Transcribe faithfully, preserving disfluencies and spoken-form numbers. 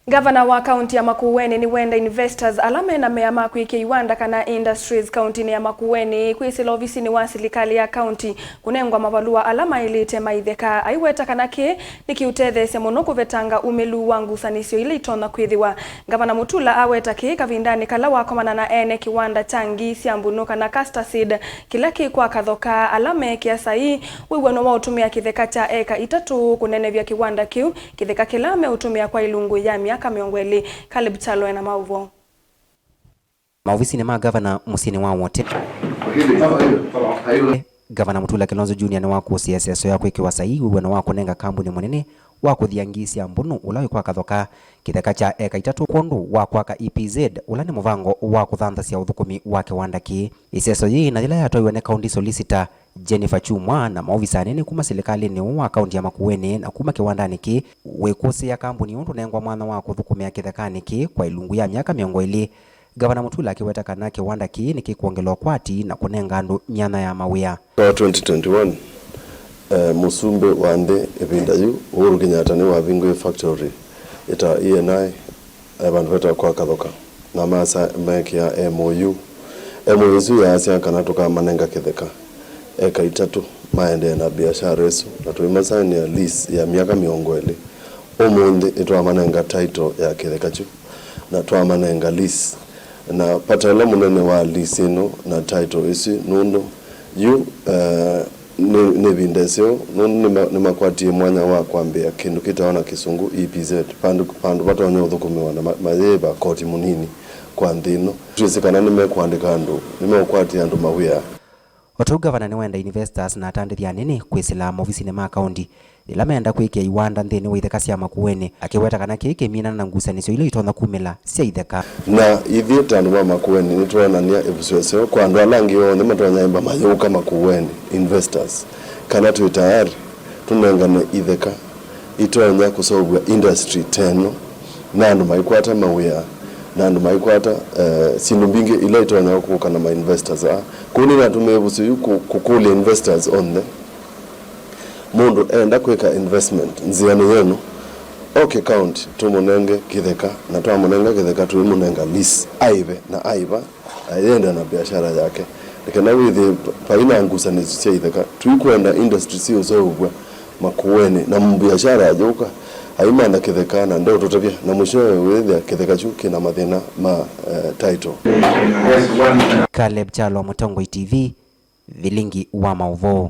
Ngavana wa kaunti ya Makueni nĩwenda investors ala mena mea ma kwĩkĩa iwanda kana industries kauntinĩ ya Makueni kwĩsĩla ovisinĩ wa silikalĩ ya kaunti kũnengwa mavalũa ala maĩlĩte ma itheka, aiweta kana kĩĩ nĩkĩũtetheesya mũno kũvetanga umĩlu wa ngusanĩsyo ila itonya kwĩthĩwa. Ngavana Mutula aweta kĩĩ kavindanĩ kala wakomana na ene kĩwanda kya ngii sya mbũnũ kana castor seed kĩla kĩ kwa Kathoka, ala meekĩa saii wĩw'ano wa ũtũmĩa kĩtheka kya eka itatũ kũnenevya kĩwanda kĩu, kĩtheka kĩla meũtũmĩa kwa ilungu ya myaka mĩongo ĩlĩ. Caleb Kyalo ena maũvoo. Maovisinĩ ma ngavana mũsyĩnĩ wa Wote, Ngavana Mutula Kilonzo Junior nĩwakũsĩe ĩseso ya kwĩkĩwa saii wĩw'ano wa kũnenga kambuni mũnene wa kũthya ngii sya mbũnũ ũla wĩ kwa Kathoka kĩtheka kya eka itatũ kwondũ wa kwaka E P Z, ũla nĩ mũvango wa kũthanthasya ũthũkũmi wa kĩwanda kĩĩ. Ĩseso yĩĩ na yĩla yatwaiwe nĩ County Solicitor Jennifer Chumwa na maovisa anene kuma silikalĩnĩ ũũ wa kaunti ya Makueni na kuma kĩwandanĩ kĩĩ, wĩkũsĩĩa kambuni ũũ ndũnengwa mwanya wa kũthũkũmĩa kĩthekanĩ kĩĩ kwa ilungu ya myaka mĩongo ĩlĩ. Ngavana Mutula akĩweta kana kĩwanda kĩĩ nĩkĩkwongela ũkwati na kũnenga andũ myanya ya mawĩa. Wa twenty twenty-one, eh, mũsumbĩ wa nthĩ ĩvinda yu, Uhuru Kenyatta, nĩwavingũie factory ĩtawa E N I, eh, vandũ vetawa kwa Kathoka, na masa meekĩa M O U. M O U ĩsu yaasya kana tũkamanenga kĩtheka eka itatũ maendee na biashara ĩsu, na tũimasainĩa lease ya myaka mĩongo ĩlĩ. Ũmũnthĩ nĩtwamanenga title ya kĩtheka kyu na twamanenga lease. Na vata ũla mũnene wa lease ĩno na title ĩsu nũndũ yu, eh, nĩ, nĩ ĩvinda ĩseo, nũndũ nĩma-, nĩmakwatie mwanya wa kwambĩĩa kĩndũ kĩtawa na Kĩsũngũ E P Z, vandũ, vandũ vatonya ũthũkũmĩwa na ma-, mayĩva koti mũnini kwa nthĩ ĩno. Twĩsĩ kana nĩmekũandĩka andũ, nĩmeũkwatia andũ mawĩa. O ta ũu, ngavana nĩwenda investors na atandĩthya anene kwĩsĩla maovisinĩ ma kaunti yĩla meenda kwĩkĩa iwanda nthĩnĩ wa itheka sya Makueni, akĩweta kana kĩĩ kĩminana na ngusanĩsyo ila itonya kumĩla sya itheka. Na ithyĩ ta andũ ma Makueni nĩtwonany'a ĩvuso ĩseo kwa andũ ala angĩ onthe matonya ĩmba mayũka Makueni, investors, kana twĩ tayari tũnengane itheka itonya kũseũvw'a industry ta ĩno, na andũ maikwata mawĩa, na andũ maikwata, eh, syĩndũ mbingĩ ila itonya kũka na ma investors aa. Kwoou nĩnatũmĩe ĩvuso yĩu kũ-, kũkũlya investors onthe, mũndũ eenda kwĩka investment nzĩanĩ yenu, oke county tũmũnenge kĩtheka, na twamũnenga kĩtheka tũimũnenga lease, aĩve na aĩva, ayenda na biashara yake. Nĩ kana wĩthĩe vai na ngusanĩsyo sya itheka. Tũikwenda industry siũseũvw'a Makueni, na mbiashara ayũka, aimantha kĩtheka na ndeũtũtavya, na mũisyowe wĩthĩa kĩtheka kyu kĩna mathĩna ma, eh, title. Caleb Kyalo, Mũtongoi T V, Vilingi wa Maũvoo.